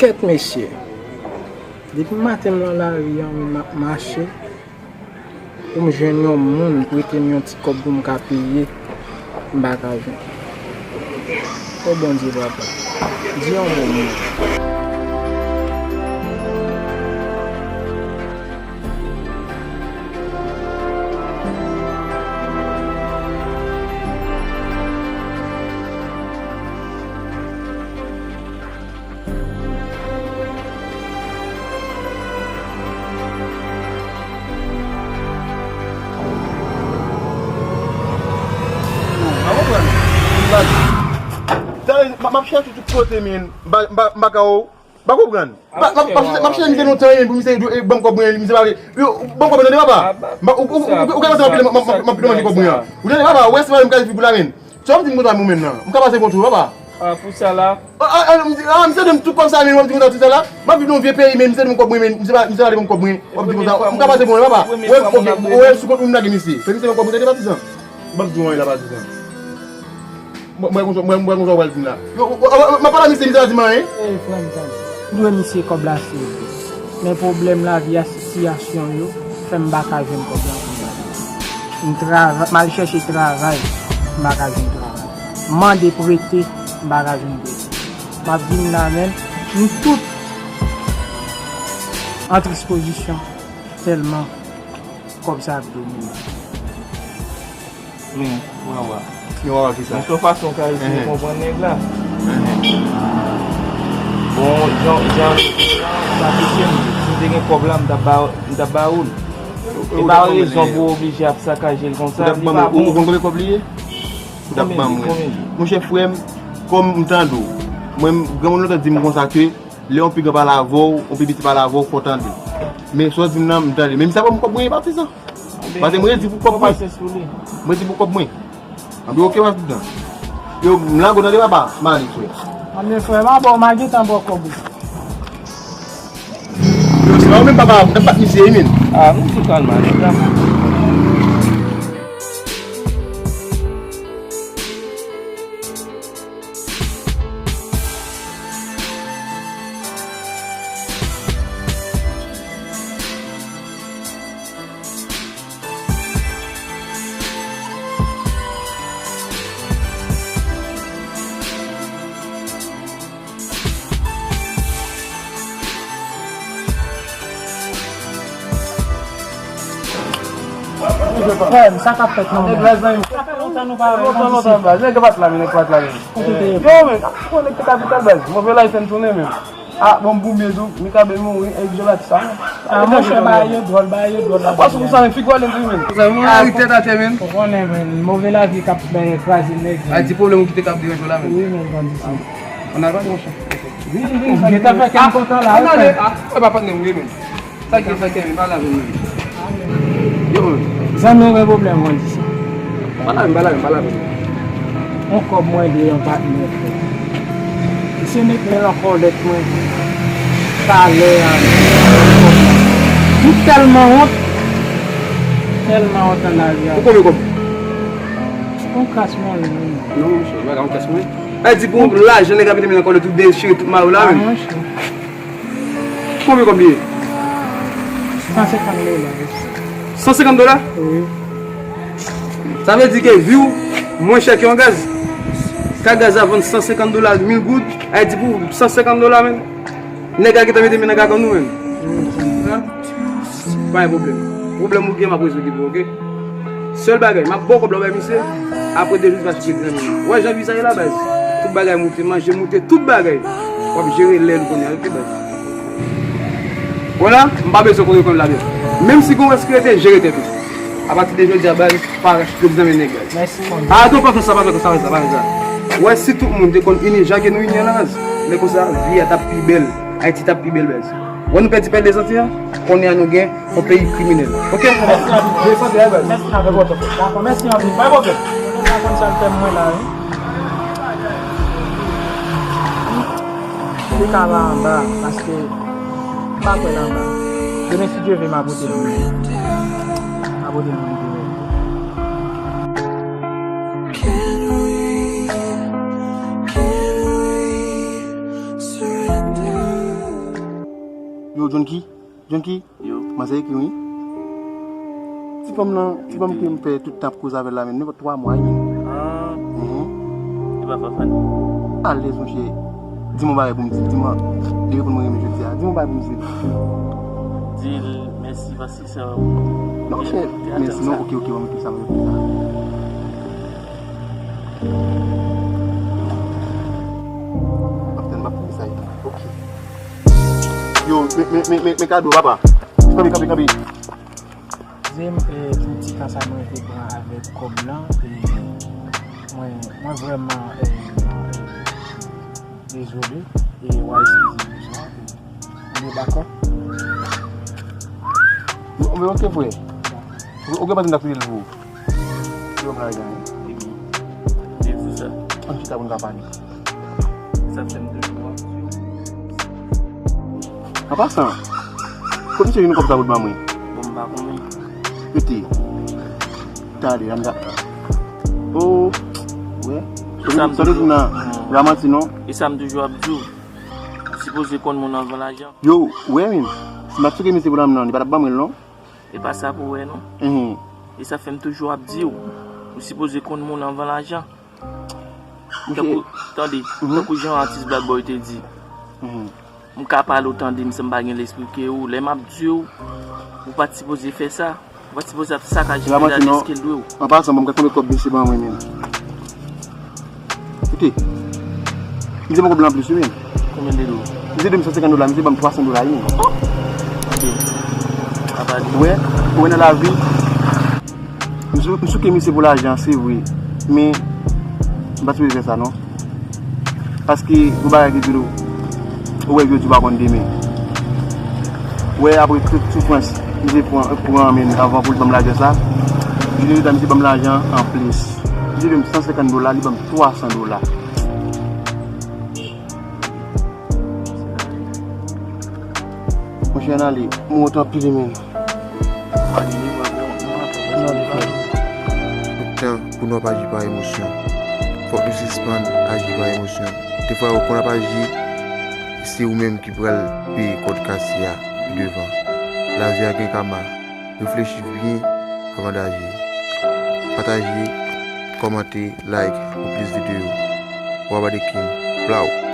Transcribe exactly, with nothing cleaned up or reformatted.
Kèt mesye, depi maten m nan lari an, m ap mache pou m jwenn yon moun prete m yon ti kòb pou m ka peye, m pa ka jwenn. O Bondye papa, di yon mo moun. M ap chèche tout kote, men m pa, m pa, m pa ka wè w. M pa konprann. M ap chèche misye lontan, men pou misye ban m kòb mwen, misye pa vle. Yo, ban m kòb mwen, tande papa. Ou, ou, ou, ou ka mete m ap pile, m ap pile manje kòb mwen an. Ou tande papa, ou wè se pa m ka viv pou la, men. Sa w ap di m konsa, mwen menm nan? M ka pase kontwou, papa. Ah, pou sa la. Ah, ah, ah, misye di m tout kòb sa, men w ap di konsa, tout sa la. M ap viv nan yon vye peyi, men misye di m kòb mwen, men misye pa, misye pa vle ban m kòb mwen. W ap di konsa, m ka pase kontwou, papa. Ou wè, ok, ou wè sou kont ou m lage misye. Fè misye ban kòb mwen, tande, patizan. M ap di w anyen la, patizan. Mwen, mwen, konsa, mwen, mwen, konsa w pral di m la. Yo, w, w, w, m ap pale a misye, misye pa di m anyen. Ey, frè m, tande. M dwe misye kòb la, se vre. Men pwoblèm lavi a, sitiyasyon yo, fè m pa ka jwenn kòb la pou m ba li. M trava-, m al chèche travay, m pa ka jwenn travay. M mande prete, m pa ka jwenn prete. M ap vin la menm, nou tout an tris pozisyon, tèlman kòb sa ap domine. Men, wawa. Men wawa ki sa? Men se yon fason w ka eseye konprann nèg la. Bon, jan, jan, sa touche m. Si m te gen kòb la, m t ap ba, m t ap ba ou l. E pa rezon pou w oblije ap sakaje l konsa, li pa bon. Ou konn konbyen kòb li ye? Ou t ap ban mwen. Monchè, frè m, kòm m tande w, mwen, granmoun lontan di m konsa ke lè yon pi gran pale avè w, yon pi piti pale avè w, fò w tande. Men sa w di m nan, m tande. Men misye ap ban m kòb mwen, patizan. Paske mwen redi pou kòb mwen. Mwen redi pou kòb mwen. Anben, oke, patizan. Yo, m lage w tande, papa, m ale, frè. Anben, frè, m a ba w, m a gentan ba w kòb ou. Yo, se pa ou menm, papa, m t ap bat misye, wi, men. Ah, misye kalm ale, la. Frè m, sa k ap fèt non, men? Sa fè lontan nou pa wè. Lontan, lontan, baz. Nèg pa t la, men, nèg pa t la, men. Kote w te ye? Yo, men, ap konnen k te kapital, baz. Move life m tounen, men. Ah, bon, m boumye tou. Mikaben mouri, e Joe Batista, men. Ah, monchè, bagay yo dwòl, bagay yo dwòl la. Pas pou sa, men, figi w ale tou, men. Sa, mwen, a, tèt atè, men. Ou konnen, men, move lavi k ap, ben, kraze nèg, men. Ayiti pwoblèm ou kite k ap deranje w la, men. Wi, men, kondisyon. Ann al pale, monchè. Vini, vini, sa ki fè kè m kontan la, wi, frè. Ah, e pa patnè m, wi, men. Sa k gen, sa k gen, men, pale avè m, men. Yo, men. Zanmi w gen pwoblèm, mwen di sa. Pale avè m, pale avè m, pale avè m. Yon kòb mwen dwe yon patnè, frè. Misye met men l nan kòlèt mwen. Talè a, m tèlman wont. Tèlman wont nan lavi a. Ou konbyen kòb? Yon kras mwen, wi. Non, monchè, ou pa ka yon kras mwen. Sa vle di pou lajan nèg la mete men nan kòlèt ou dechire tout mayo la, menm. Ah, monchè. Konbyen kòb li ye? San senkant dola. San senkant dola? Wi. Sa vle di ke vi w mwen chè ke yon gaz. Ka gaz la vann san senkant dola, mil goud, Ayiti pou san senkant dola, menm. Nèg la gentan mete men nan gagann nou, menm. Wi. Pa gen pwoblèm. Pwoblèm ou gen, m ap rezoud li pou ou, oke? Sèl bagay, m ap ba w kòb la, w bay misye. Apre de jou, li va sou kredi nan men nou. Ou wè jan vi sa ye la, baz? Tout bagay moute, manje moute, tout bagay. W ap jere lè nou kounye a, oke, baz? Wè la, m pa bezwen kote kòb la, byen. Menm si gen yon rès ki rete, jere tèt ou. Apati de jodi a, baz, pa rache kredi nan men nèg, baz. Mèsi, mon. A, non, pa fè sa, pa fè sa, pa fè sa, pa fè sa. Ou wè, si tout moun te konn ini jan ke nou ini an la, baz, lè konsa, vi a t ap pi bèl, Ayiti t ap pi bèl, baz. Wè, nou pèdi pèl de santi a, kounye a nou gen yon peyi kriminèl. Oke? Mèsi anpil. Mèsi anpil. Dakò, mèsi anpil. Pa gen pwoblèm. Mwen pa konn sa l fè mwen la, wi. Li ka la anba, paske m pa kwè l anba. Demen, si Dye vle, m a pote l pou li. M a pote l pou li demen. Can we, can we surrender? Yo, Junki, Junki, yo, manzè ki wi. Ti fanm nan, ti fanm ke m fè tout tan ap koze avè l la, men nenpòt twa mwa, wi. Ah. Mhm. E pa Fafane. Alèz, monchè. Di m yon bagay pou m di l, di m, li reponn mwen renmen jodi a. Di m yon bagay pou m di l. Di l mèsi, paske sa. Non, monchè, mèsi, non, ok, ok, ban m ekri sa, ban m ekri sa. M ap tann, m ap tann mesaj la. Ok. Yo, men, men, men, men, men kado, papa. Kanpe, kanpe, kanpe. Di m, e, pou ti tan sa mwen te pran avèk kòb lan, e, mwen, mwen vrèman, e, dezole, e, w a eskize m pou sa, e, ou gen dakò? Yo, men ok, frè. Ou gen pati m t ap kite l pou ou. Yo, m la, jan. Ebyen, e pou sa. Ann chita pou n ka pale. Sa fè m toujou ap di w. An pasan, kot misye jwenn kòb sa pou l ban mwen? Bon, m pa konnen. Rete. Tande, ann ka. Oh, wè. Sa m toujou nan, hmm, pa manti non. E sa m toujou ap di w. Ou sipoze konn moun anvan lajan. Yo, wè, men. Si m ap souke misye pou lajan, li pa t ap ban mwen l non. E pa sa pou wè non. Mhm. E sa fè m toujou ap di w, ou sipoze konn moun anvan lajan. Tankou, tande, mhm, tankou jan atis Black Boy te di. Mhm. M ka pale w tande m san m pa gen lespri ke ou. Lè m ap di w, ou pa t sipoze fè sa. Ou pa t sipoze ap sakaje medaj eske l dwe w. An pasan, ban m gad konbyen kòb misye ban mwen menm. Koute. Misye poko blan plis wi menm. Konbyen de dola? Misye de m san senkant dola, misye ban m twa san dola wi menm. Ok. Apa di. Ou wè, ou wè nan lavi, m sou, m souke misye pou lajan, se vre. Men, m pa t sipoze fè sa non. Paske, yon bagay ki di nou, ou wè jodi w pa konn demen. Ou wè apre tout soufrans, misye pran, pran men avan pou l ban m lajan sa. Jodi a, misye ban m lajan an plis. Misye de m san senkant dola, li ban m twa san dola. Monchè, ann ale. M wont anpil, men. Tout tan pou nou ap aji pa emosyon. Fòk nou sispann aji pa emosyon. Defwa, ou konn ap aji, se ou menm ki pral peye kòd kase a pi devan. Lavi a gen kama. Reflechi byen avan w aji. Pataje, kòmante, like pou plis videyo. Waba the King. Blaw!